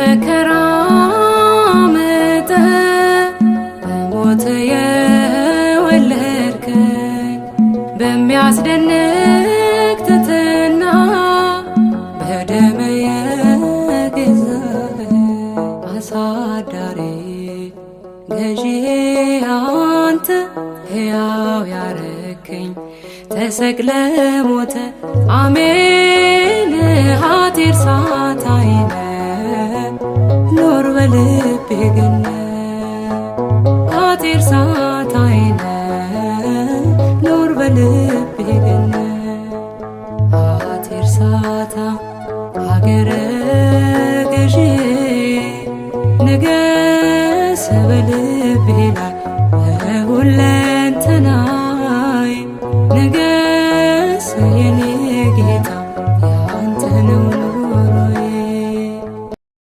በመከራ ምጥ በሞት የወለድከኝ በሚያስደንቅ ትሕትና በደም የገዛኸኝ አሳዳሪ ገዢ አንተ ሕያው ያረከኝ ተሰቅለ ሞተ አሜን ሀቴር ሳታይነ ኖር በልቤ ገነ ሀቴር ሳታይነ ኖር በልቤ ገነ ሀቴር ሳታ ሀገረ ገዢ ንገስ በልቤ ላይ በሁለ